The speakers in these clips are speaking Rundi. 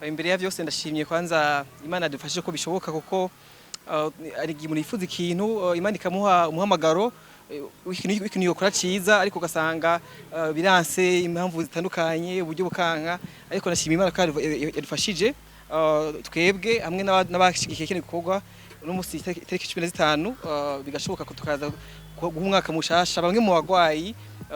Imbere ya vyose ndashimye kwanza Imana yadufashije ko bishoboka, kuko ari igihe umuntu yifuza ikintu, Imana ikamuha umuhamagaro w'ikintu yokora ciza, ariko ugasanga biranse, impamvu zitandukanye, uburyo bukanka. Ariko ndashima Imana ko yadufashije, twebwe hamwe n'abashigikiye kino gikorwa, uno musi itariki 15, bigashoboka ko tukaza guha umwaka mushasha bamwe mu bagwayi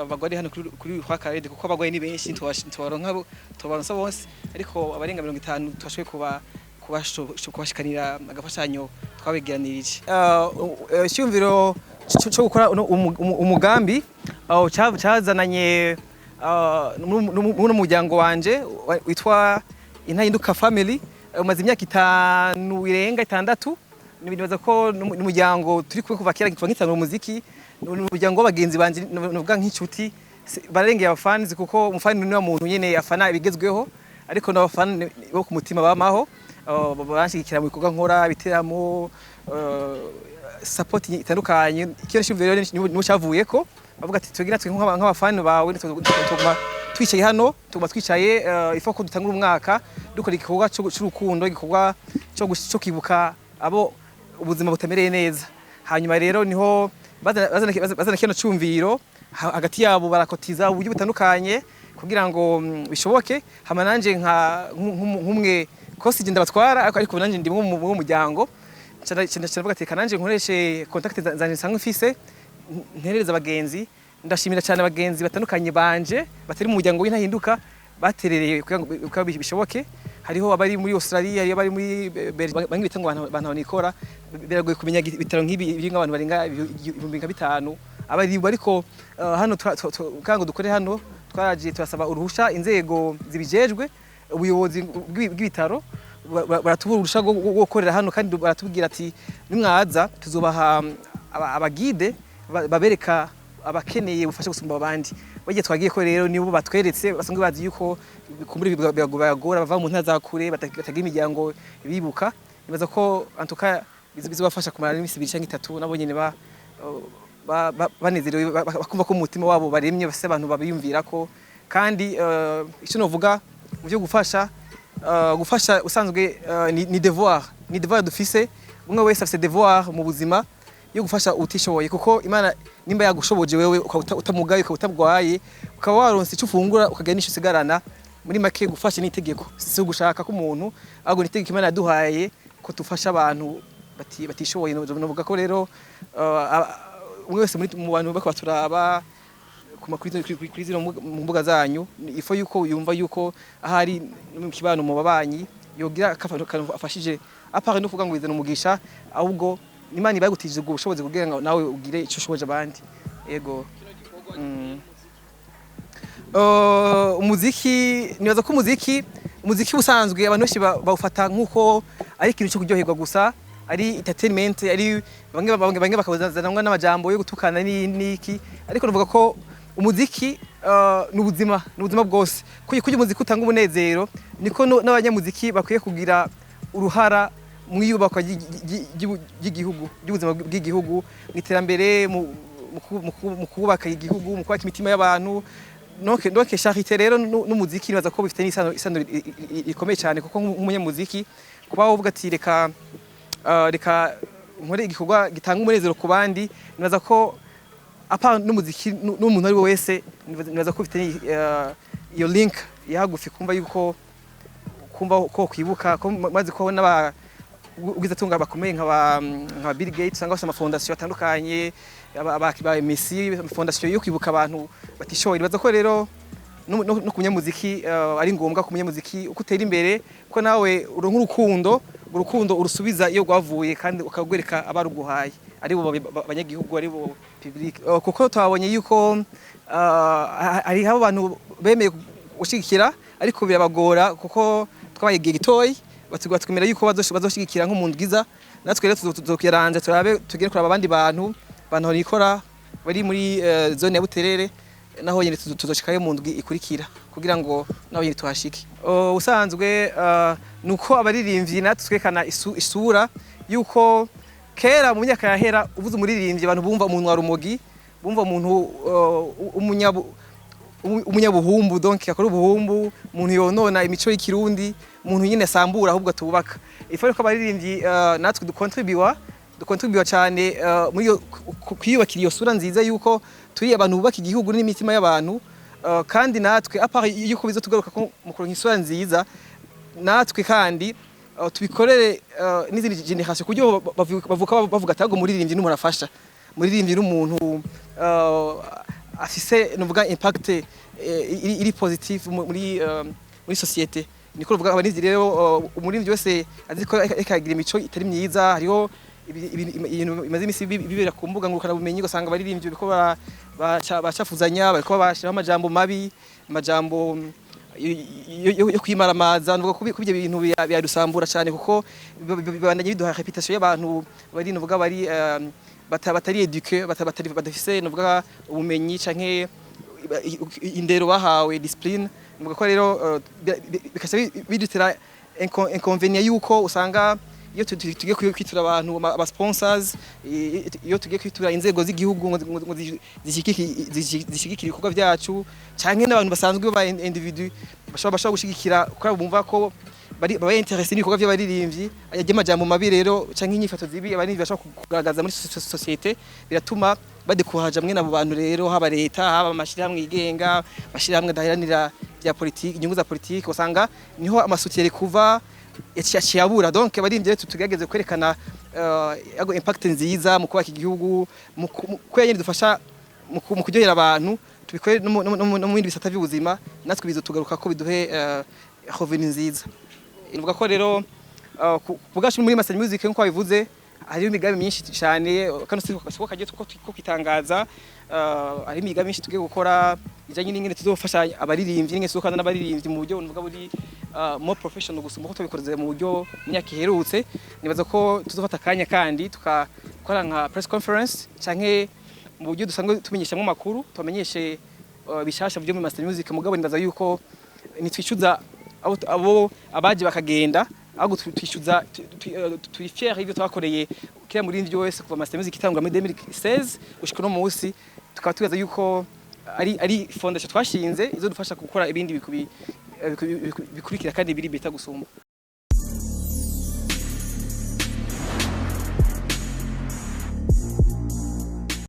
bagwariye hano kuri kwa Karede, kuko abagwayi ni benshi, ntitubaronka tubaronsa bose, ariko abarenga 50 twashoboye kubashikanira agafashanyo twabegeranirije. Icyumviro cyo gukora umugambi cazananye n'uno muryango wanje witwa Intahinduka Family. Umaze imyaka 5 irenga 6. Nibaza ko n'umuryango turi kumwe kuva kera, kuva nkitangura umuziki. Ni umuryango w'abagenzi banje, nuvuga nk'inshuti, bararengeye abafans, kuko umufani ni wa muntu nyene afana ibigezweho, ariko n'abafana bo ku mutima bamaho, banshigikira mu bikorwa nkora, ibiteramo, support itandukanye. Ikintu cyumviro rero niho cyavuyeko, bavuga ati tugira twe nk'abafani bawe tuguma twicaye hano, tuguma twicaye, ifo ko dutangura umwaka dukora igikorwa c'urukundo, igikorwa cyo kwibuka abo ubuzima butamereye neza. Hanyuma rero niho bazana kino cyumviro, hagati yabo barakotiza uburyo butandukanye kugira ngo bishoboke. Hama nanje nka nk'umwe kosi ndabatwara, ariko nanje ndi mu muryango, ndavuga ati nanje nkoreshe contact zanje nsanzwe mfise, nterereza abagenzi. Ndashimira cyane abagenzi batandukanye banje batari mu muryango w'Intahinduka baterereye kugira ngo bishoboke. Hariho abari muri Australia, hariho abari muri Belgium, bamwe bita ngo abantu nikora. Biragoye kumenya ibitaro nk'ibi biri nk'abantu barenga 5000 abari, ariko hano kugira ngo dukore hano twaragiye turasaba uruhusha inzego zibijejwe, ubuyobozi bw'ibitaro, baratuha uruhusha rwo gukorera hano, kandi baratubwira ati nimwaza tuzobaha abaguide babereka abakeneye ubufasha gusumba abandi. Bagiye twagiye ko rero nibo batweretse, basanzwe bazi yuko kumbura bibagora, bava mu ntara za kure, batagira imiryango bibuka. Nibaza ko antuka bizobafasha kumara iminsi 2 canke 3, nabo nyene banezerewe, bakumva ko mu mutima wabo baremye, bafise abantu babiyumvira ko. Kandi icyo novuga mu byo gufasha, gufasha usanzwe ni devoir dufise. Umwe wese afise devoir mu buzima yo gufasha utishoboye, kuko Imana nimba yagushoboje wewe ukaba utamugaye, ukaba utabwaye, ukaba waronse icyo ufungura, ukagira n'icyo usigarana, muri make gufasha ni itegeko, si ugushaka k'umuntu, ahubwo ni itegeko Imana yaduhaye ko tufasha abantu batishoboye. Novuga ko rero umwe wese mu bantu bako baturaba kuri zino mu mbuga zanyu, ifo yuko yumva yuko ahari mu kibano, mu babanyi, yogira akantu afashije, à part no kuvuga ngo bizana umugisha, ahubwo Imana iba yagutije ubwo bushobozi kugira ngo nawe ugire icyo ushoboje abandi. Yego. Umuziki, nibaza ko umuziki ubusanzwe abantu benshi bawufata nk'uko ari ikintu cyo kuryoherwa gusa, ari entertainment, ari bamwe bakawuzanamwa n'amajambo yo gutukana n'iki, ariko navuga ko umuziki ni ubuzima, ni ubuzima bwose. Kuko umuziki utanga umunezero, niko n'abanyamuziki bakwiye kugira uruhara mu iyubakwa ry'igihugu, ry'ubuzima bw'igihugu, mu iterambere, mu kubaka igihugu, mu kubaka imitima y'abantu. Donc charité rero n'umuziki nibaza ko bifite n'isano rikomeye cyane, kuko nk'umunyamuziki kuba wovuga ati reka nkore igikorwa gitanga umunezero ku bandi, nibaza ko à part n'umuziki n'umuntu ari we wese, nibaza ko bifite iyo link yahagufi, kumva yuko kumva ko kwibuka ko maze ko n'aba ubwizatunga bakomeye nka Bill Gates usanga bafite amafondasiyo atandukanye, ba Messi, fondasiyo yo kwibuka abantu batishoboye. Nibaza ko rero no ku munyamuziki ari ngombwa ku munyamuziki uko utera imbere ko nawe uronka urukundo, urukundo urusubiza iyo rwavuye kandi ukagwereka abaruguhaye, ari bo abanyagihugu, ari bo public. Kuko twabonye yuko hariho abantu bemeye gushigikira, ariko birabagora kuko twabaye igihe gitoyi, batwemera yuko bazoshigikira nko mu ndwiza. Natwe rero tuzokiranja turabe tugere kuraba abandi bantu nikora bari muri zone ya Buterere, naho nyene tuzoshikayo mu ndwi ikurikira kugira ngo naho nyene tuhashike. Usanzwe nuko abaririmbyi natwe twekana isura yuko kera mu myaka yahera uvuze umuririmbyi, abantu bumva umuntu wa rumogi, bumva umuntu umunyabu. umunyabuhumbu, donc akora ubuhumbu, umuntu yonona imico y'Ikirundi, umuntu nyine asambura ahubwo atubaka. Ifo ko abaririmbyi natwe dukontribuwa cyane muri iyo kwiyubakira iyo sura nziza yuko turi abantu bubaka igihugu n'imitima y'abantu. Kandi natwe, à part yuko bizotugaruka ko mu kuronka isura nziza, natwe kandi tubikorere n'izindi génération, kuburyo bavuka bavuga ati: "Ahubwo muririmbyi n'umuntu afasha, muririmbyi n'umuntu afise nuvuga impact iri positive muri société." Niko ruvuga abaririmbyi rero. Umuririmbyi wese azi ko ariko aragira imico itari myiza, hariho ibintu bimaze imisi bibera ku mbuga ngurukana bumenyi, ugasanga abaririmbyi bariko bacafuzanya, bariko bashiraho amajambo mabi, amajambo yo kwimaramaza. Nuvuga ko ibyo bintu biradusambura cyane, kuko bibandanya biduha réputation y'abantu bari, nuvuga, bari batari éduqué, badafise, nuvuga, ubumenyi canke indero bahawe, discipline. Nuvuga ko rero bikaca bidutera inconvénient yuko usanga iyo tugiye kwitura abantu, aba sponsors, iyo tugiye kwitura inzego z'igihugu ngo zishigikire ibikorwa byacu, canke n'abantu basanzwe ba individu bashobora gushigikira kuko bumva ko bari babaye intéressé n'ibikorwa by'abaririmbyi, ajya amajambo mabi rero canke inyifato zibi abaririmbyi bashobora kugaragaza muri société, biratuma badécouraja mwene abo bantu rero, haba leta, haba amashirahamwe yigenga, amashirahamwe adaharanira bya politiki, inyungu za politiki, usanga niho amasutiyeri kuva yaciye abura. Donc abaririmbyi rero tugerageze kwerekana yago impact nziza mu kubaka igihugu, mu kubera nyene dufasha mu kuryohera abantu, tubikore no mu bindi bisata by'ubuzima, natwe bizotugaruka ko biduhe revenu nziza. Ivuga ko rero ku bwacu muri Master Music, nkuko babivuze, hariho imigambi myinshi cyane, kandi siko kagiye ko kwitangaza. Hari imigambi myinshi tugiye gukora ijanye n'ingene tuzofasha abaririmbyi, n'ingene tuzokorana n'abaririmbyi mu buryo nuvuga buri more professional gusumba uko tubikoze mu buryo mu myaka iherutse. Nibaza ko tuzofata akanya kandi tukakora nka press conference canke mu buryo dusanzwe tumenyeshamwo amakuru, tubamenyeshe bishasha byo muri Master Music. Mugabo nibaza yuko nitwicuza abo abaje bakagenda, ahubwo twishyuza, turi fier y'ibyo twakoreye kiriya muririmbyi wese kuva Master Music itangura muri 2016 gushika uno munsi, tukaba tubaza yuko ari fondation twashinze izodufasha gukora ibindi bikurikira kandi biri bita gusumba.